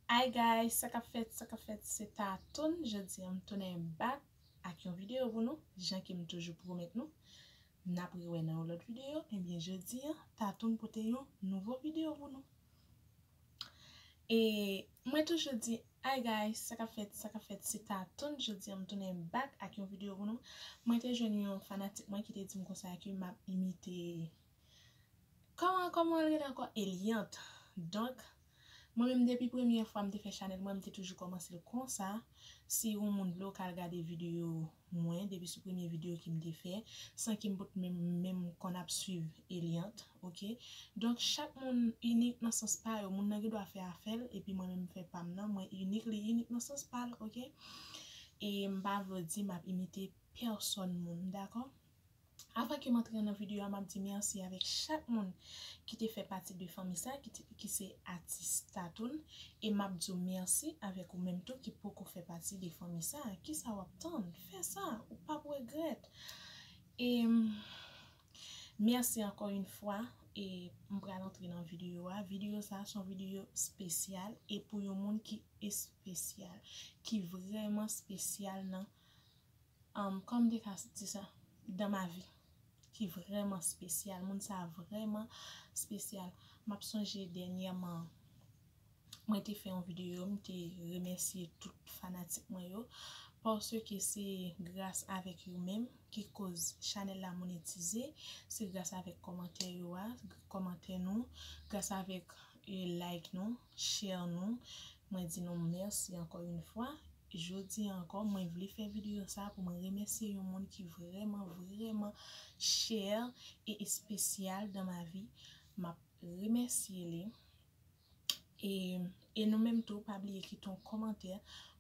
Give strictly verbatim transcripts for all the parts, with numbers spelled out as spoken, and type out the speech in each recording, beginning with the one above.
Hi guys, sa k ap fèt, sa k ap fèt, se Tatoun. Jodi a m tounen back ak yon videyo pou nou, jan ke m toujou pwomèt nou. N ap rewè nan yon lòt videyo. Ebyen, jodi a, Tatoun pote yon nouvo videyo pou nou. E mwen toujou di, hi guys, sa k ap fèt, sa k ap fèt, se Tatoun. Jodi a, m tounen back ak yon videyo pou nou. Mwen te jwenn yon fanatik mwen ki te di m konsa ke m ap imite Kòman, kòman l rele ankò? Eliante. Donk, mwen menm depi premye fwa m te fè chanèl mwen, m te toujou kòmanse l konsa. Si yon moun vle, w ka al gade videyo mwen, depi sou premye videyo ke m te fè, san ke m pot menm, menm konn ap swiv Eliante, oke? Donk, chak moun inik nan sans pa yo, moun nan gen dwa fè afè l, epi mwen menm m fè pa m nan, mwen inik, li inik nan sans pa l, oke? E m pa vle di m ap imite pèsòn moun, dakò? Avan ke m antre nan videyo a, m ap di mèsi avèk chak moun ki te fè pati de fanmi sa, ki, te, ki se atis Tatoun. E m ap di w mèsi avèk ou menm tou ki poko fè pati de fanmi sa. Kisa w ap tann? Fè sa, ou p ap regrèt. E mèsi ankò yon fwa. E m pral antre nan videyo a. Videyo sa, se yon videyo espesyal. E pou yon moun ki espesyal, ki vrèman espesyal nan um, kòman m te ka di sa, dans ma vie, ki vrèman espesyal. Moun sa vrèman espesyal. M ap sonje dènyèman, mwen te fè yon videyo, m te remèsye tout fanatik mwen yo, paske se gras avèk yo menm ki koz chanèl la monetize, se gras avèk kòmantè yo a, kòmantè nou, gras avèk e like nou, share nou. Mwen di nou mèsi ankò yon fwa. Jodi a ankò, mwen vle fè videyo sa pou mwen remèsye yon moun ki vrèman, vrèman chè e espesyal dans ma vie. M ap remèsye li. E, e nou menm tou, pa bliye kite yon kòmantè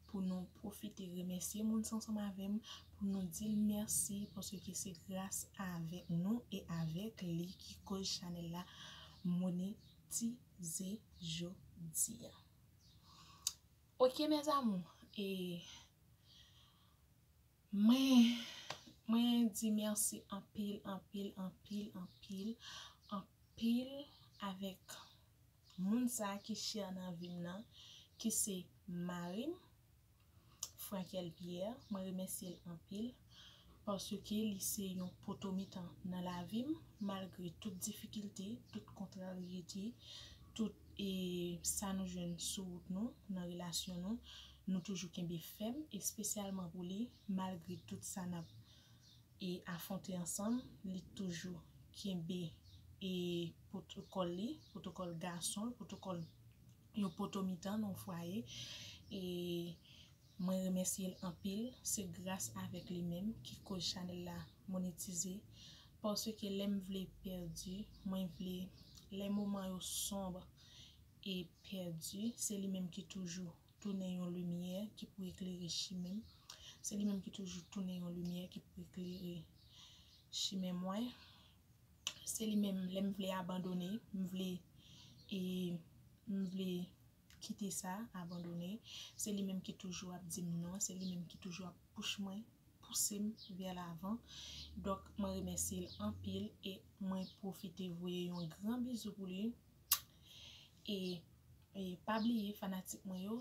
pou nou pwofite remèsye moun sa ansanm avè m, pou nou di l mèsi, paske se gras avèk nou e avèk li ki koz chanèl la monetize jodi a. Ok, mes amours, e mwen, mwen di mèsi anpil, anpil, anpil, anpil, anpil avèk moun sa ki chè nan vi m nan, ki se mari m, Frankel Pierre. Mwen remèsye l anpil, paske li se yon poto mitan nan lavi m, malgre tout difikilte, tout kontraryete, tout, e, sa nou jwenn sou wout nou, nan relasyon nou, nou toujou kenbe fèm, espesyalman pou li, malgre tout sa n ap, e, afwonte ansanm, li toujou kenbe, e, pwotokòl li, pwotokòl gason, pwotokòl yon poto mitan nan yon fwaye. E mwen remèsye l anpil. Se gras avèk li menm ki koz chanèl la monetize. Paske lè m vle pèdi, mwen vle, lè moman yo sonb e pèdi, se li menm ki toujou tounen yon limyè ki pou eklere chimen m. Se li menm ki toujou tounen yon limyè ki pou eklere chimen mwen. Se li menm, lè m vle abandone, m vle, e, m vle kite sa, abandone. Se li menm ki toujou ap di m non, se li menm ki toujou ap pouch mwen, pouse m vè lavan. Donk, mwen remèsye l anpil e mwen pwofite voye yon gran bizou pou li. E, e pa bliye, fanatik mwen yo,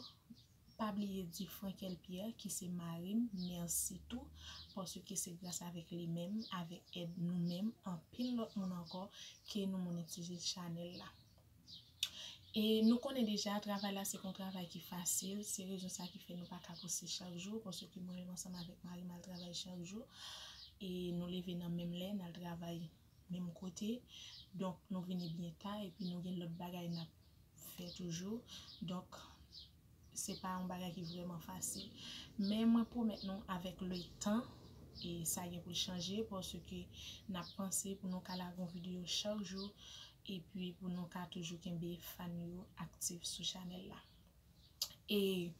pa bliye di Frankel Pierre, ki se mari m, mèsi tou, paske se gras avèk li menm, avèk èd nou menm, anpil lòt moun ankò, ke nou monetize chanèl la. E nou konnen deja, travay la se pa yon travay ki fasil, se rezon sa ki fè nou pa ka poste chak jou, paske mwen menm ansanm avèk mari m al travay chak jou, e nou leve nan menm lè, n al travay menm kote, donk nou vini byen ta, epi nou gen lòt bagay n ap fè toujou. Donk, se pa yon bagay ki vrèman fasil. Men mwen pwomèt nou avèk le tan, e sa gen pou l chanje, paske n ap panse pou nou ka lage yon videyo chak jou, epi pou nou ka toujou kenbe fan yo aktif sou chanèl la. E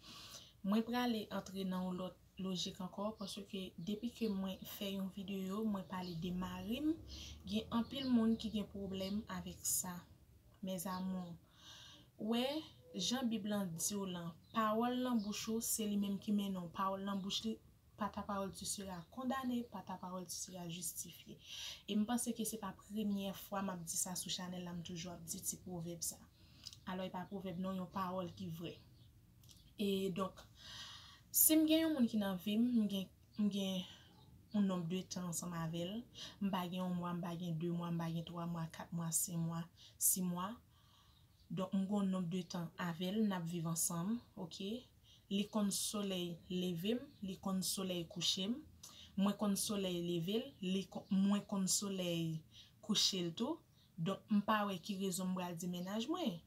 mwen prale antre nan yon lòt lojik ankò, paske depi ke mwen fè yon videyo, mwen pale de mari m, gen anpil moun ki gen pwoblèm avèk sa. Mes amours, ou wè, jan Bib lan di w lan, pawòl nan bouch ou, se li menm ki mennen w. Pawòl nan bouch li, par ta parole tu seras condamné, par ta parole tu seras justifié. E m panse ke se pa premyè fwa m ap di sa sou chanèl la, m toujou ap di ti pwovèb sa. Alò, e pa pwovèb non, yon pawòl ki vrè. E donk, si m gen yon moun ki nan vi m, m gen, m gen yon nonb de tan ansanm avè l. M pa gen yon mwa, m pa gen de mwa, m pa gen twa mwa, kat mwa, senk mwa, sis mwa. Donk, m gen yon nonb de tan avè l, n ap viv ansanm, oke? Li konn solèy leve m, li konn solèy kouche m. Mwen konn solèy leve l, li kon, mwen konn solèy kouche l tou. Donk, m pa wè ki rezon m pral di mennaj mwen.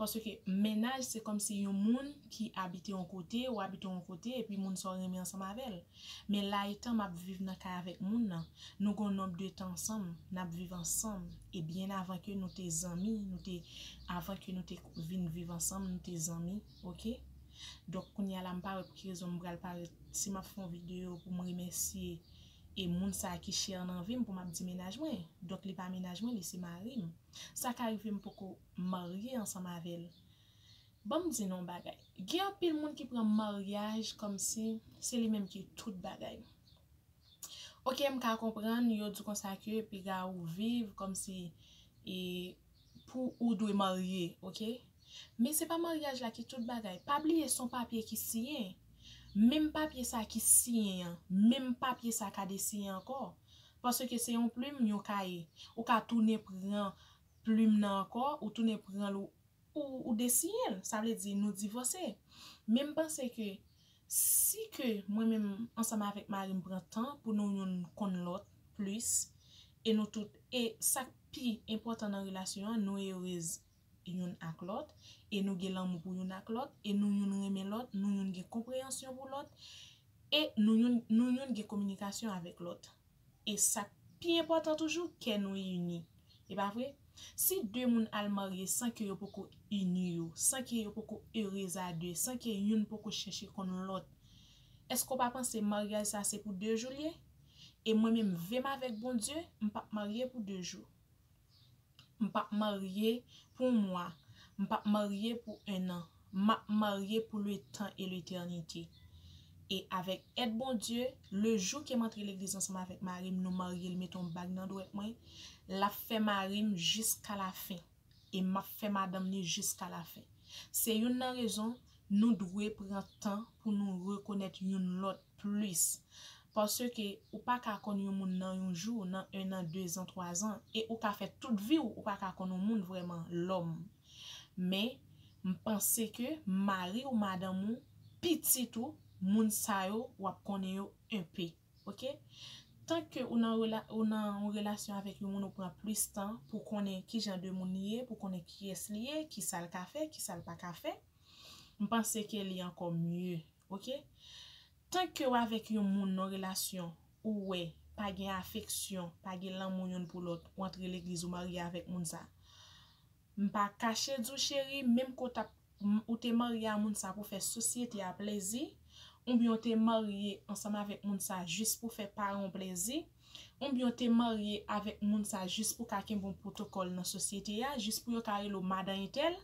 Paske mennaj, se kòmsi yon moun ki abite yon kote, ou abite yon kote, epi moun sa w renmen ansanm avè l. Men la etan m ap viv nan kay avèk moun nan, nou gen yon nonb de tan ansanm, n ap viv ansanm. E byen avan ke nou te zanmi, nou te, avan ke nou te vin viv ansanm, nou te zanmi, oke? Donk, kounye a la, m pa wè pou ki rezon m pral parèt, si m ap fè yon videyo pou m remèsye e moun sa ki chè nan vi m pou m ap di mennaj mwen. Donk, li pa mennaj mwen, li se mari m. Sa ka rive m poko marye ansanm avè l. Ban m di nou yon bagay. Gen anpil moun ki pran maryaj kòmsi se li menm ki tout bagay. Oke, m ka konprann, yo di konsa ke piga ou viv kòmsi e pou ou dwe marye, oke? Men se pa maryaj la ki tout bagay. Pa bliye se yon papye ki siyen. Menm papye sa ki siyen an, menm papye sa ka desiyen ankò. Paske se yon plim, yon kaye. Ou ka tounen pran plim nan ankò, ou tounen pran l, ou, ou, ou desiyen l. Sa vle di nou divòse. Men m panse ke si ke mwen menm ansanm avèk mari m pran tan pou nou youn konn lòt plis, e nou tout, e sa k pi enpòtan nan relasyon an, nou erez youn ak lòt, e nou gen lanmou pou youn ak lòt, e nou youn renmen lòt, nou youn gen konpreyansyon pou lòt, e nou youn, nou youn gen kominikasyon avèk lòt. E sa k pi enpòtan toujou, kè nou ini. E pa vre? Si de moun al marye san ke yo poko ini yo, san ke yo poko erez a de, san ke youn poko chèche konn lòt, èske w pa panse maryaj sa se pou de jou l ye? E mwen menm, ve m avèk Bondye, m p ap marye pou de jou. M p ap marye pou yon mwa. M p ap marye pou en an. M ap marye pou le tan e letènite. E avèk èd Bondye, le jou ke m antre legliz ansanm avèk mari m, nou marye, l mete yon bag nan dwèt mwen, l ap fè mari m jiska lafen. E m ap fè madanm li jiska lafen. Se youn nan rezon nou dwe pran tan pou nou rekonèt youn lòt plis. Paske ou pa ka konn yon moun nan yon jou, nan en an, de zan, twa zan, e ou ka fè tout vi w, ou pa ka konn yon moun vrèman, lòm. Men, m panse ke mari w, madanm ou, pitit ou, moun sa yo, w ap konnen yo enpe. Oke? Tanke ou nan rela-, ou nan yon relasyon avèk yon moun, ou pran plis tan pou konnen ki jan de moun li ye, pou konnen kiyès li ye, ki sa l ka fè, ki sa l pa ka fè. M panse ke li ankò mye, oke? Tanke w avèk yon moun nan relasyon, ou wè, pa gen afeksyon, pa gen lanmou youn pou lòt, ou antre legliz, ou marye avèk moun sa. M pa kache di w, cheri, menm ke w t ap, m, ou te marye a moun sa pou fè sosyete a plezi, oubyen w te marye ansanm avèk moun sa jis pou fè paran w plezi, oubyen w te marye avèk moun sa jis pou ka kenbe yon pwotokòl nan sosyete a, jis pou yo ka rele w madan entèl,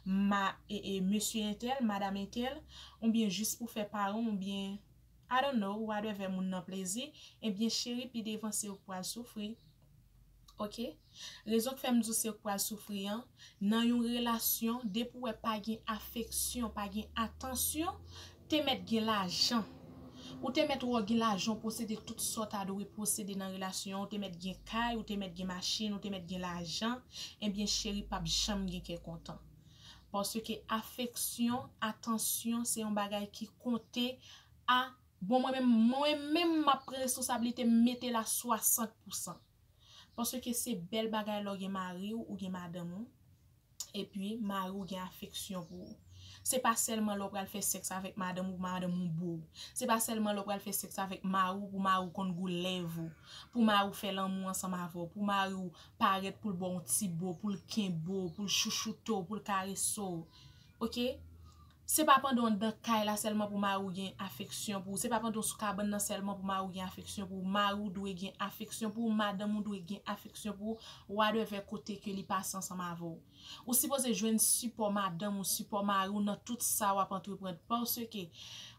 ma, e, e, mesye entèl, madanm entèl, oubyen jis pou fè paran w, oubyen, I don't know, whatever moun nan plezi, ebyen, cheri, pi devan se ou k pral soufri. Oke? Rezon k fè m di w se ou k pral soufri an, nan yon relasyon, depi w wè pa gen afeksyon, pa gen atansyon, te mèt gen lajan. Ou te mèt wè w gen lajan, w posede tout sa w ta dwe posede nan relasyon an, ou te mèt gen kay, ou te mèt gen machin, ou te mèt gen lajan, ebyen, cheri, p ap janm gen kè kontan. Paske afeksyon, atansyon, se yon bagay ki konte a, bon, mwen menm, mwen menm, m ap pran responsablite m mete l a swasant pousan. Paske se bèl bagay lè w gen mari w, ou gen madanm ou, epi mari w gen afeksyon pou ou. Se pa sèlman lè w pral fè sèks avèk madanm ou, pou madanm ou bo w. Se pa sèlman lè w pral fè sèks avèk mari w, pou mari w konn gou lèv ou, pou mari w fè lanmou ansanm avè w, pou mari w parèt pou l ba w yon ti bo, pou l kenbe w, pou l chouchoute w, pou l karese w. Oke? Se pa pandan w anndan kay la sèlman pou mari w gen afeksyon pou ou. Se pa pandan w sou kabann nan sèlman pou mari w gen afeksyon pou ou. Mari w dwe gen afeksyon pou ou, madanm ou dwe gen afeksyon pou ou, whatever kote ke li pase ansanm avè w. Ou sipoze jwenn sipò madanm ou, sipò mari w nan tout sa w ap antreprann. Paske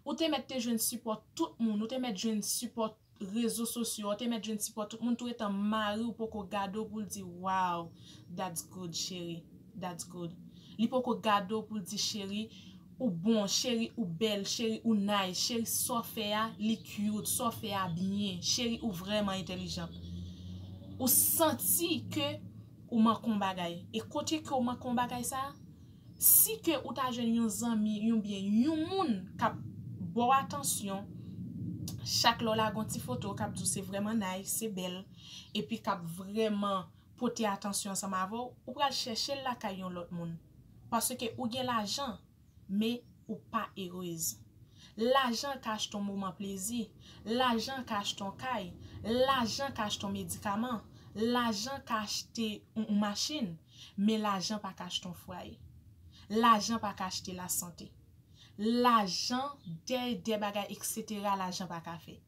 ou te mèt te jwenn sipò tout moun, ou te mèt jwenn sipò rezo sosyo, ou te mèt jwenn sipò tout moun, tou etan mari w poko gade w pou l di, "Wow, that's good, cheri, that's good." Li poko gade w pou l di, "Cheri, Ou bon, cheri, ou bèl, cheri, ou nice, cheri, sa w fè a, li cute, sa w fè a byen, cheri, ou vrèman entèlijant. Ou santi ke ou manke yon bagay. E kote ke ou manke yon bagay sa, si ke ou ta jwenn yon zanmi, yon byen, yon moun k ap ba w atansyon, chak lè w lage yon ti foto, k ap di w se vrèman nice, se bèl, epi k ap vrèman pote atansyon ansanm avè w, ou pral chèche l lakay yon lòt moun. Paske ou gen lajan, men ou pa erez. Lajan ka achte yon moman plezi. Lajan ka achte yon kay. Lajan ka achte yon medikaman. Lajan ka achte yon, yon machin. Men lajan pa ka achte yon fwaye. Lajan pa ka achte lasante. Lajan, de, de bagay, etsetera, lajan pa ka fè.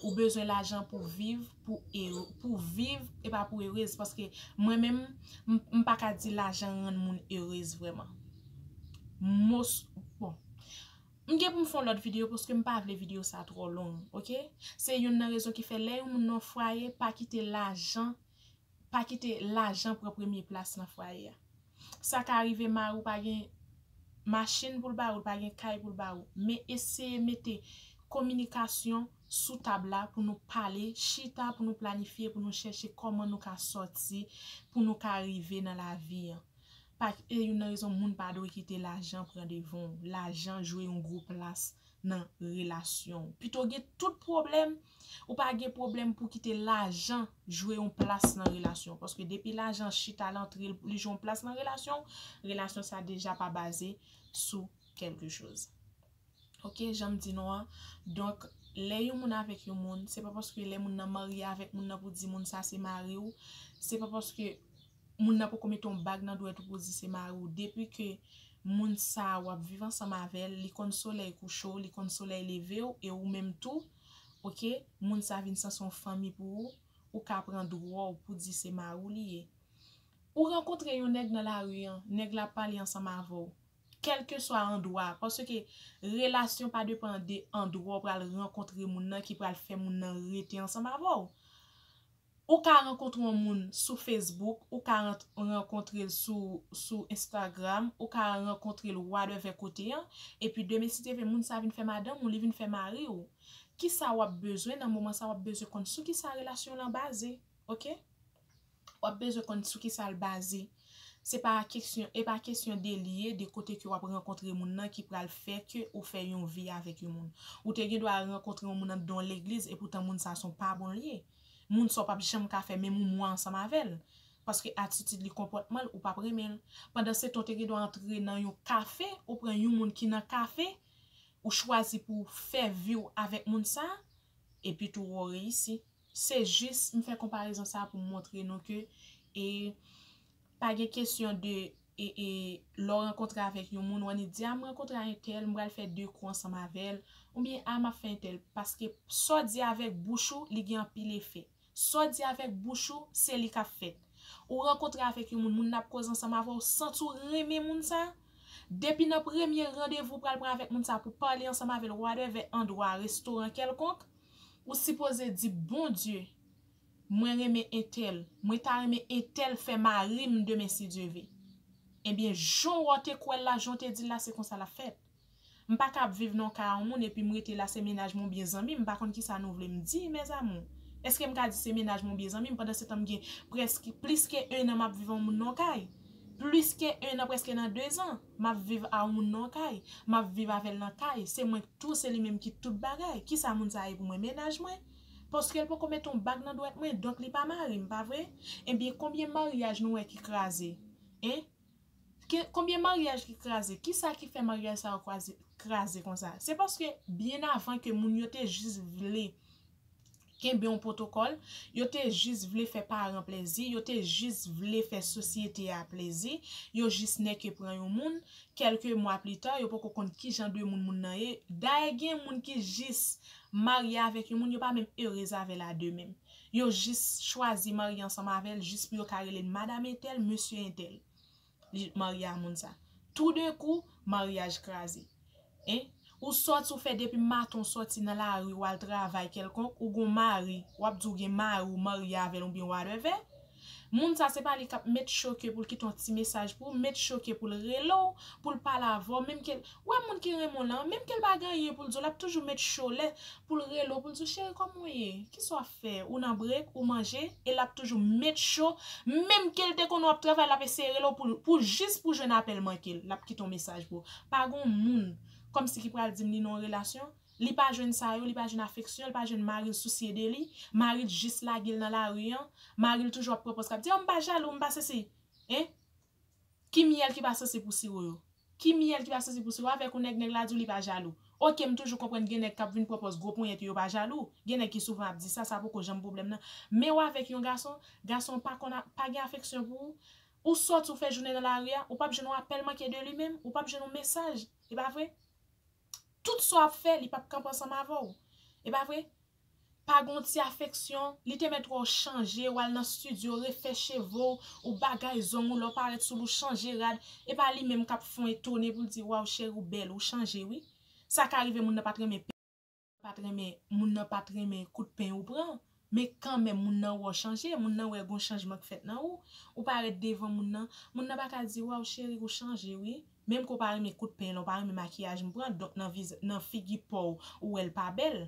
Ou bezwen lajan pou viv, pou ere, pou viv, e pa pou erez. Paske mwen menm, m, m pa ka di lajan rann moun erez vrèman. Mos, bon. M gen pou m fè yon lòt videyo paske m pa vle videyo sa twò long, oke? Se youn nan rezon ki fè lè yon moun nan fwaye, pa kite lajan, pa kite lajan pran premye plas nan fwaye a. Sa ka rive mari w pa gen machin pou l ba ou, l pa gen kay pou l ba ou. Men eseye mete kominikasyon sou tab la pou nou pale, chita pou nou planifye, pou nou chèche kòman nou ka sòti, pou nou ka rive nan lavi an. Pa, e youn nan rezon moun pa dwe kite lajan pran devan w. Lajan jwe yon gwo plas nan relasyon w. Pito gen tout pwoblèm, ou pa gen pwoblèm pou kite lajan jwe yon plas nan relasyon w. Paske depi lajan chita l antre, li jwe yon plas nan relasyon w, relasyon sa deja pa baze sou kèlke choz. Oke, jan m di nou an. Donk, lè yon moun avèk yon moun, se pa paske lè moun nan marye avèk moun nan pou di moun sa se mari w, se pa paske moun nan poko mete yon bag nan dwèt ou pou di se mari w. Depi ke moun sa a w ap viv ansanm avè l, li konn solèy kouche w, li konn solèy leve w, e ou menm tou, oke, moun sa vin sanse yon fanmi pou ou, ou ka pran dwa w pou di se mari w li ye. Ou rankontre yon nèg nan lari an, nèg la ap pale ansanm avè w. Kèlkeswa andwa, paske relasyon pa depann de andwa w pral rankontre moun nan ki pral fè moun nan rete ansanm avè w. Ou ka rankontre yon moun sou Facebook, ou ka ran-, rankontre l sou, sou Instagram, ou ka rankontre l whatever kote an, epi demen si Dye vle moun sa vin fè madanm ou, li vin fè mari w. Kisa w ap bezwen nan moman sa, w ap bezwen konn sou kisa relasyon lan baze, oke? W ap bezwen konn sou kisa l baze. Se pa kesyon, e pa kesyon de li ye, de kote ke w ap rankontre moun nan ki pral fè ke ou fè yon vi avèk yon moun. Ou te gen dwa rankontre yon moun anndan yon legliz, epoutan moun sa se yon pa bon li ye. Moun sa w p ap janm ka fè menm yon mwa ansanm avè l. Paske atitid li, konpòtman l, ou p ap renmen l. Pandan se tan, w te gen dwa antre nan yon kafe, ou pran yon moun ki nan kafe, ou chwazi pou w fè vi w avèk moun sa, epi tou w reyisi. Se jis, m fè konparezon sa pou m montre nou ke, e, pa gen kesyon de, e, e, lè w rankontre avèk yon moun, w annik di, a, m rankontre a entèl, m pral fè de kou ansanm avè l, oubyen, a, m ap fè entèl, paske sa w di avèk bouch ou, li gen anpil efè. Sa w di avèk bouch ou, se li k ap fèt. Ou rankontre avèk yon moun, moun nan ap koze ansanm avè w, santi w renmen moun sa. Depi nan premye randevou w pral pran avèk moun sa pou pale ansanm avè l, whatever, andwa, restoran kèlkonk, ou sipoze di, Bondye, mwen renmen entèl, mwen ta renmen entèl fè mari m demen si Dye vle. Ebyen, jan w te kwè l la, jan w te di l la, se konsa l ap fèt. M pa ka ap viv nan yon kay a yon moun epi m rete la, se mennaj mwen oubyen zanmi m, m pa konn kisa nou vle m di, mes amours. Èske m ka di se mennaj mwen oubyen zanmi m, pandan se tan m gen prèske plis ke en an m ap viv a yon moun nan yon kay? Plis ke en an, prèske nan de zan, m ap viv a yon moun nan yon kay. M ap viv avè l nan kay. Se mwen tou, se li menm ki tout bagay. Kisa moun sa ye pou mwen? Mennaj mwen? Paske l poko mete yon bag nan dwèt mwen, donk li pa mari m, pa vre? Ebyen, konbyen maryaj nou wè ki kraze? Hein? Ke, konbyen maryaj ki kraze? Kisa ki fè maryaj sa yo kraze, kraze konsa? Se paske byen avan ke moun yo te jis vle kenbe yon pwotokòl, yo te jis vle fè paran plezi, yo te jis vle fè sosyete a plezi, yo jis nèke pran yon moun, kèlke mwa pli ta, yo poko konn ki jan de moun moun nan ye. Dayè gen moun ki jis marye avèk yon moun, yo pa menm erez avè l a de menm. Yo jis chwazi marye ansanm avè l jis pou yo ka rele l madanm entèl, mesye entèl. Li marye a moun sa. Toudenkou, maryaj kraze. Hein? Ou sòti, ou fè depi maten, ou sòti nan lari, ou al travay kèlkonk, ou gon mari, w ap di w gen mari, ou marye avè l oubyen whatever. Moun sa se pa li k ap met choke pou l kite yon ti mesaj pou ou, met choke pou l rele w, pou l pale avè w, menm ke l, ou wè moun ki renmen w lan, menm ke l pa gen anyen pou l di w, l ap toujou met cho lè pou l rele w, pou l di w, cheri, kòman w ye? Kisa w ap fè? Ou nan brek, ou manje, e l ap toujou met cho, menm ke l te konnen w ap travay, l ap eseye rele w pou, pou jis pou jwenn apèl manke l, l ap kite yon mesaj pou ou. Pa gen yon moun kòmsi ki pral di m li nan yon relasyon, li pa jwenn sa yo, li pa jwenn afeksyon, li pa jwenn mari l sousye de li, mari l jis lage l nan lari an, mari l toujou ap pran pòz k ap di, oh, m pa jalou, m pa sesi. Hein? Ki myèl ki pa sanse pou siwo yo? Ki myèl ki pa sanse pou siwo? Avèk yon nèg, nèg la di w li pa jalou. Oke, m toujou konprann gen nèg k ap vin pran pòz gwo ponyèt yo pa jalou. Gen nèg ki souvan ap di sa, sa poko janm pwoblèm nan. Men w avèk yon gason, gason pa konn a, pa gen afeksyon pou ou. Ou sòti, ou fè jounen nan lari a, ou p ap jwenn yon apèl manke de li menm, ou p ap jwenn yon mesaj. E pa vre? Tout sa w ap fè, li p ap kanpe ansanm avè w. E pa vre? Pa gen yon ti afeksyon, li te mèt wè w chanje, w al nan estidyo, refè cheve w, ou bagay zong ou, lè w parèt sou l, ou chanje rad. E pa li menm k ap fè w etone pou l di, waw, cheri, ou bèl, ou chanje, wi. Sa ka rive moun nan pa t renmen, pa t renmen, moun nan pa t renmen kout pen ou pran. Men kanmenm, moun nan wè w chanje, moun nan wè gon chanjman k fèt nan ou. Ou parèt devan moun nan, moun nan pa ka di, waw, cheri, ou chanje, wi. Menm ke w pa renmen kout pen lan, w pa renmen makiyaj m pran, donk nan viz-, nan figi pa w, ou wè l pa bèl.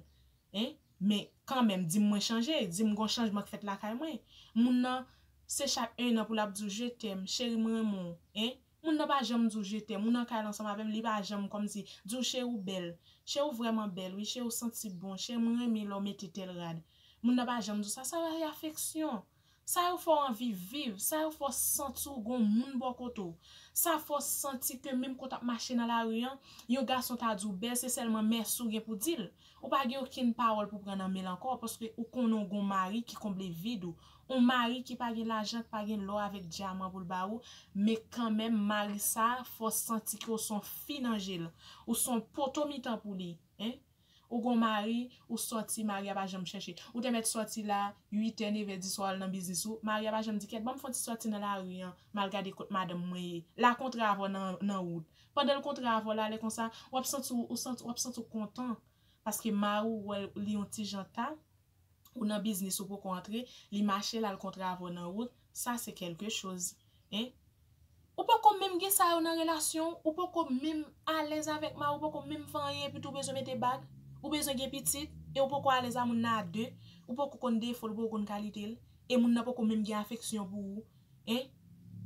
Hein? Men kanmenm, di m mwen chanje, di m gon chanjman k fèt lakay mwen. Moun nan, se chak en an pou l ap di w, je t'aime, cheri, m renmen w. Hein? Moun nan pa janm di w je t'aime, ou nan kay la ansanm avè m, li pa janm kòmsi di w, cheri, ou bèl, cheri, ou vrèman bèl, wi, cheri, ou santi bon, cheri, m renmen lè w mete tèl rad. Moun nan pa janm di w sa, sa yo se afeksyon. Sa yo fè w anvi viv, sa yo fè w santi w gon moun bò kote w. Sa fè w santi ke menm ke w t ap mache nan lari an, yon gason ta di w bèl, se sèlman mèsi w gen pou di l. Ou pa gen okenn pawòl pou pran nan men l ankò, paske ou konnen w gon mari ki konble vid ou. Yon mari ki pa gen lajan, ki pa gen lò avèk dyaman pou l ba ou, men kanmenm, mari sa a, fè w santi ke w se yon fi nan je l. Ou se yon poto mitan pou li, hein? Ou gon mari, ou sòti, mari a pa janm chèche. Ou te mèt sòti la, uit è, nèf è, di swa, w al nan biznis ou. Mari a pa janm di, kèt, ban m fè yon ti sòti nan lari an, m al gade kot madanm mwen ye. L a kontre avè w nan, nan wout. Pandan l kontre avè w la, lè konsa, w ap santi w, ou santi, w ap santi w kontan. Paske mari w wè li yon ti jan ta, ou nan biznis ou poko antre, li mache, l al kontre avè w nan wout, sa se kèlke choz. Hein? Ou poko menm gen sa yo nan relasyon w, ou poko menm alèz avèk mari w, ou poko menm fè anyen, epi tou ou bezwen mete bag, ou bezwen gen pitit, e ou poko alèz a moun nan a de, ou poko konn defo l, ou poko konn kalite l, e moun nan poko menm gen afeksyon pou ou. Hein?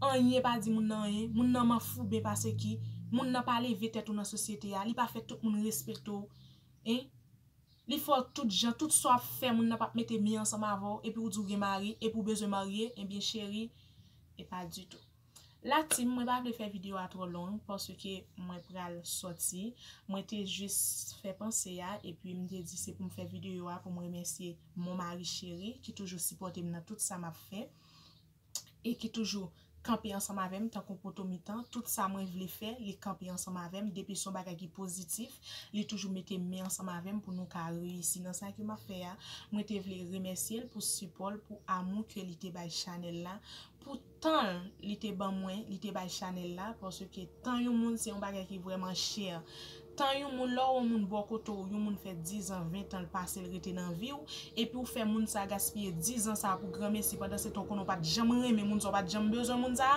Anyen pa di moun nan anyen, moun nan manfouben pase ki, moun nan pa leve tèt ou nan sosyete a, li pa fè tout moun respekte w. Hein? Li fè w tout jan, tout sa w ap fè, moun nan p ap mete men ansanm avè w, epi w di w gen mari, epi w bezwen marye, ebyen cheri, e pa ditou. La team, mwen pa vle fè videyo a twò long, paske mwen pral sòti. Mwen te jis fè panse a, epi m te di se pou m fè videyo a pou m remèsye mon mari cheri ki toujou sipòte m nan tout sa m ap fè. E ki toujou kanpe ansanm avè m tankou poto mitan. Tout sa mwen vle fè, li kanpe ansanm avè m. Depi se yon bagay ki pozitif, li toujou mete men ansanm avè m pou nou ka reyisi nan sa ke m ap fè a. Mwen te vle remèsye l pou sipò l, pou amou ke li te bay chanèl la, pou tan l li te ban mwen, li te bay chanèl la, paske tan yon moun se yon bagay ki vrèman chè. Tan yon moun, lè w yon moun bò kote w, yon moun fè diz an, ven tan l pase l rete nan vi w, epi w fè moun sa gaspiye diz an sa pou granmesi, pandan se tan w konnen w pa t janm renmen moun sa, w pa t janm bezwen moun sa,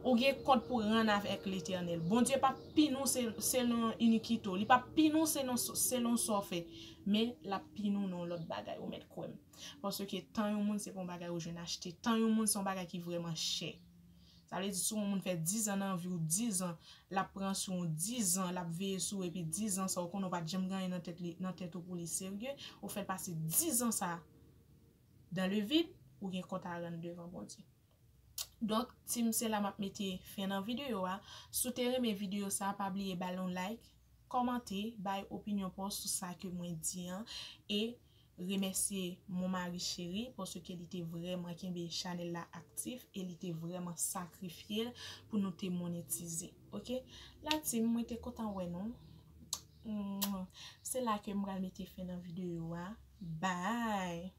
ou gen kont pou rann avèk Letènèl. Bondye p ap pini w se-, selon inikite w, li p ap pini w selon, selon sa w fè, men l ap pini w nan yon lòt bagay, ou mèt kwè m. Paske tan yon moun se pa yon bagay ou jwenn achte, tan yon moun se yon bagay ki vrèman chè. Sa vle di, si yon moun fè diz an nan vi w, diz an, l ap pran sou w, diz an, l ap veye sou w, epi diz an sa, ou konnen w pa t janm gen anyen nan tèt li, nan tèt ou pou li serye, ou fè l pase diz an sa dans le vide, ou gen kont a rann devan Bondye. Donk, team, se la m ap mete fen nan videyo a. Si w te renmen videyo sa, pa bliye ba l yon like, kòmante, bay opinyon pa w sou sa ke mwen di an, e remèsye mon mari cheri, paske li te vrèman kenbe chanèl la aktif e li te vrèman sakrifye l pou nou te monetize. Oke? La team, mwen te kontan wè nou. Mm, se la ke m pral mete fen nan videyo a. Bye!